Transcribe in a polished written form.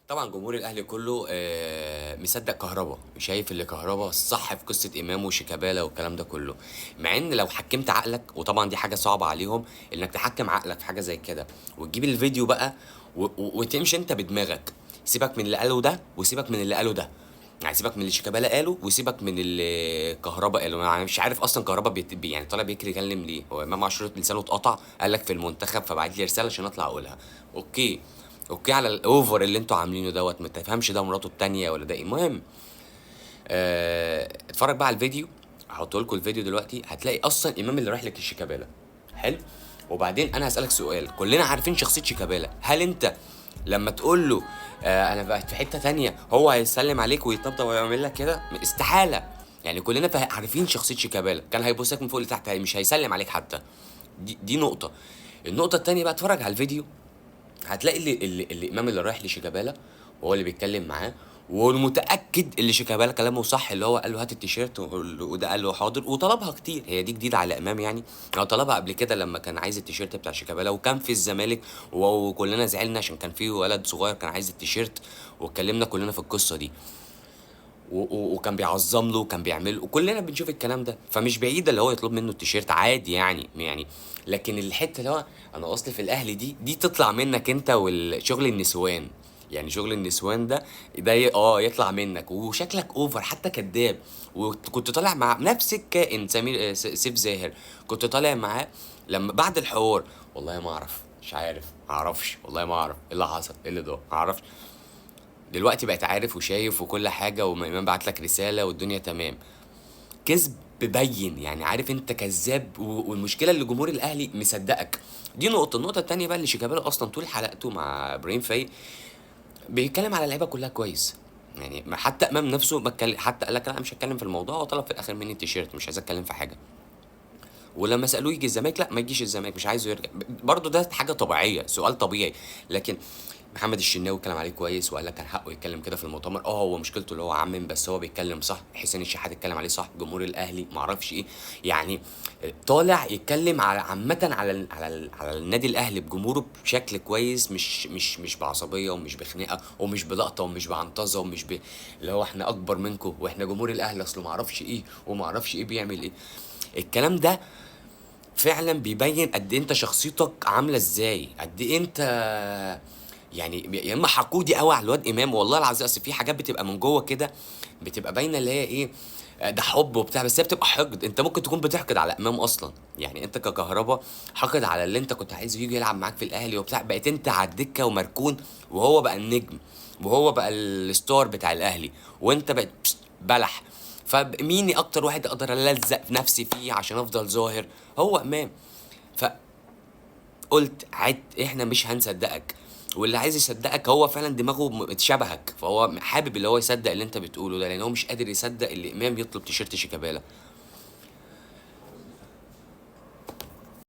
طبعا جمهور الاهلي كله مصدق كهربا، شايف اللي كهربا الصح في قصة امام وشيكابالا والكلام ده كله، مع ان لو حكمت عقلك، وطبعا دي حاجة صعبة عليهم انك تحكم عقلك في حاجة زي كده وتجيب الفيديو بقى وتمشي انت بدماغك، سيبك من اللي قاله ده وسيبك من اللي قاله ده، يعني سيبك من اللي شيكابالا قاله وسيبك من اللي كهربا قاله. انا مش عارف اصلا كهربا يعني طالع بيكري يتكلم ليه، هو امام عاشور لسانه اتقطع قال لك في المنتخب فبعت لي رسالة عشان اطلع اقولها. okay okay على ال over اللي انتوا عاملينه دوت، ما تفهمش ده مراته التانية ولا ده ايه. المهم اتفرج بقى على الفيديو، هحط لكم الفيديو دلوقتي، هتلاقي اصلا امام اللي رايح لك لشيكابالا. حلو. وبعدين انا هسالك سؤال، كلنا عارفين شخصية شيكابالا، هل انت لما تقول له انا بقى في حتة تانية هو هيسلم عليك ويطبطب ويعمل لك كده؟ استحالة. يعني كلنا عارفين شخصية شيكابالا، كان هيبوسك من فوق لتحت، مش هيسلم عليك حتى. دي نقطة. النقطة التانية بقى، اتفرج على الفيديو هتلاقي اللي امام اللي رايح لشيكابالا وهو اللي بيتكلم معاه، والمتاكد اللي شيكابالا كلامه صح، اللي هو قال له هات التيشيرت وده قال له حاضر، وطلبها كتير. هي دي جديدة على امام يعني، هو طلبها قبل كده لما كان عايز التيشيرت بتاع شيكابالا وكان في الزمالك، وكلنا زعلنا عشان كان في ولد صغير كان عايز التيشيرت، واتكلمنا كلنا في القصة دي، وكان بيعظم له وكان بيعمل، وكلنا بنشوف الكلام ده، فمش بعيد اللي هو يطلب منه التيشيرت عادي يعني. لكن الحتة اللي هو انا اصلي في الاهلي دي تطلع منك انت والشغل النسوان، يعني شغل النسوان ده يطلع منك وشكلك over حتى كذاب. وكنت طالع مع نفس الكائن سمير، سيف زاهر، كنت طالع معاه لما بعد الحوار، والله ما اعرف، مش عارف، ما اعرفش، والله ما اعرف ايه اللي حصل، ايه اللي ده، ما اعرفش. دلوقتي بقيت عارف وشايف وكل حاجة، وإمام بعت لك رسالة والدنيا تمام. كذب بين يعني، عارف انت كذاب، والمشكلة اللي جمهور الاهلي مصدقك. دي نقطة. النقطة التانية بقى، اللي شيكابالا اصلا طول حلقته مع ابراهيم فايق بيتكلم على اللعيبة كلها كويس، يعني ما حتى امام نفسه ما اتكلم، حتى قال لك لا مش هتكلم في الموضوع، وطلب في الاخر مني التيشيرت، مش عايز اتكلم في حاجة. ولما سالوه يجي الزمالك، لا ما يجيش الزمالك، مش عايزه يرجع، برضه ده حاجة طبيعية، سؤال طبيعي. لكن محمد الشناوي اتكلم عليه كويس وقال لك كان حقه يتكلم كده في المؤتمر، هو مشكلته اللي هو عمم، بس هو بيتكلم صح. حسين الشحات اتكلم عليه صح، جمهور الاهلي ما اعرفش ايه، يعني طالع يتكلم على عامة على النادي الاهلي بجمهوره بشكل كويس، مش بعصبيه ومش بخناقه ومش بلقطة ومش بعنطزه ومش اللي هو احنا اكبر منكم واحنا جمهور الاهلي اصله ما اعرفش ايه وما اعرفش ايه بيعمل ايه. الكلام ده فعلا بيبين قد ايه انت شخصيتك عامله ازاي، قد ايه انت يعني يا اما حقودي قوي على الواد امام، والله العظيم. اصل في حاجات بتبقى من جوه كده بتبقى باينة اللي هي ايه، ده حب وبتاع، بس هي بتبقى حقد. انت ممكن تكون بتحقد على امام اصلا، يعني انت ككهربا حقد على اللي انت كنت عايزه يجي يلعب معاك في الاهلي وبتاع، بقيت انت على الدكة ومركون، وهو بقى النجم وهو بقى الستار بتاع الاهلي، وانت بقيت بلح. فمين اكتر واحد اقدر الزق في نفسي فيه عشان افضل ظاهر؟ هو امام. فقلت عد، احنا مش هنصدقك، واللي عايز يصدقك هو فعلا دماغه اتشبهك، فهو حابب اللي هو يصدق اللي انت بتقوله ده، لان هو مش قادر يصدق اللي امام يطلب تيشيرت شيكابالا.